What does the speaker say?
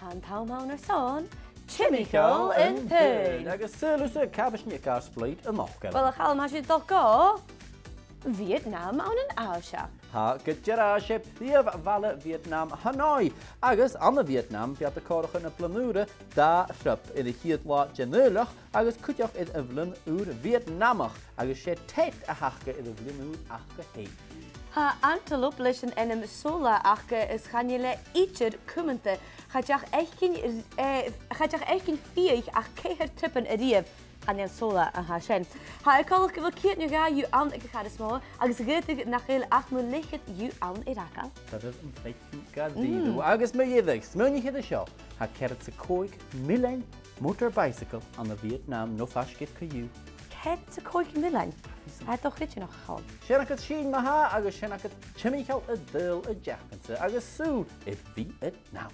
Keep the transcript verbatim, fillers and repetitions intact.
An t-àm ann airson Timcheall an t-Saoghail. Agus saoil thusa, càit am bi sinn a' gàrspleadh a-nochd, Ellen? Uill, a Chaluim, tha sinn a' dol gu Vietnam ann an Àise. Tha, gu dearbh, 's e prìomh bhaile Vietnam Hanoi. Agus ann am Vietnam, bidh iad a' comharrachadh na Bliadhn' Ùire dà thriop, air a' chiad latha den Fhaoilleach agus cuideachd air a' Bhliadhn' Ùr Vietnamach, agus 's e Tet a th' aca air a' Bhliadhn' Ùr aca fhèin. Tha antelope leis an ainm Sola aca is chan eil e idir cumanta. Cha deach fhaicinn, eh, cha deach fhaicinn fiadhaich ach ceithir triopan a-riamh. Chan eil Sola a tha sin. Tha e coltach gu bheil ceud no dhà dhiubh ann aig a' char as motha, agus dh'fhaodadh nach eil ach mu leth-cheud dhiubh ann air fhàgail. Tha e air am faicinn gu dearbh. Mm. Agus mu dheireadh, smaoinich air seo, tha ceathrad 's a còig millean motor bicycle ann am Vietnam no faisg air co-dhiù. Ceathrad 's a còig millean? Tha e do-chreidineach, a Chaluim. Sin agad sinn ma-thà, agus sin agad Timcheall an t-Saoghail an t-seachdain sa, agus sùil air Vietnam.